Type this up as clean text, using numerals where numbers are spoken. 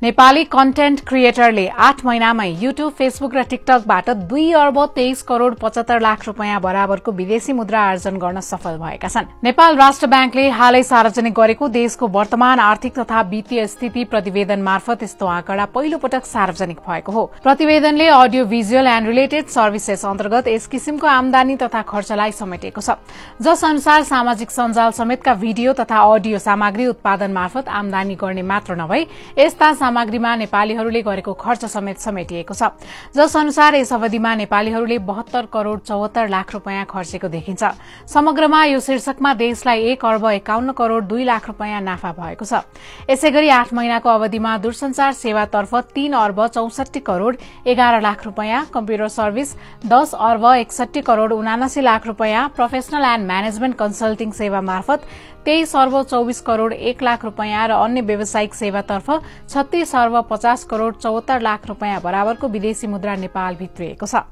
Nepali content क्रिएटरले 8 महिनामै YouTube, Facebook र टिकटकबाट 2 अर्ब 23 करोड़ 75 लाख रुपैयाँ बराबरको विदेशी मुद्रा आर्जन गर्न सफल भएका छन्। नेपाल राष्ट्र ब्याङ्कले हालै सार्वजनिक गरेको देशको वर्तमान आर्थिक तथा वित्तीय स्थिति प्रतिवेदन मार्फत यस्तो आँकडा पहिलो पटक सार्वजनिक भएको हो। प्रतिवेदनले audio visual and related services अन्तर्गत यस किसिमको आमदानी तथा खर्चलाई समेटेको छ, जस अनुसार सामाजिक सञ्जाल समेतका भिडियो तथा अडियो सामग्री उत्पादन मार्फत आमदानी गर्ने मात्र नभई यस्ता सामग्रीमा नेपालीहरूले गरेको खर्च समेत समेटिएको छ, जस अनुसार यस अवधिमा नेपालीहरूले 72 करोड़ 74 लाख रुपैयाँ खर्चेको देखिन्छ। समग्रमा यो शीर्षकमा देशलाई 1 अर्ब 51 करोड़ 2 लाख रुपैयाँ नाफा भएको छ। यसैगरी 8 महिनाको अवधिमा दूरसञ्चार सेवातर्फ 3 अर्ब 64 करोड़ 11 लाख रुपैयाँ, कम्प्युटर सर्भिस 10 अर्ब 61 करोड़ 79 लाख रुपैयाँ, प्रोफेशनल एन्ड म्यानेजमेन्ट कन्सल्टिङ सेवा मार्फत 23 अर्ब 24 करोड़ 1 लाख रुपैयाँ र अन्य व्यावसायिक सेवातर्फ 36 अर्ब 50 करोड़ 74 लाख रुपैयाँ बराबरको विदेशी मुद्रा नेपाल भित्रिएको छ।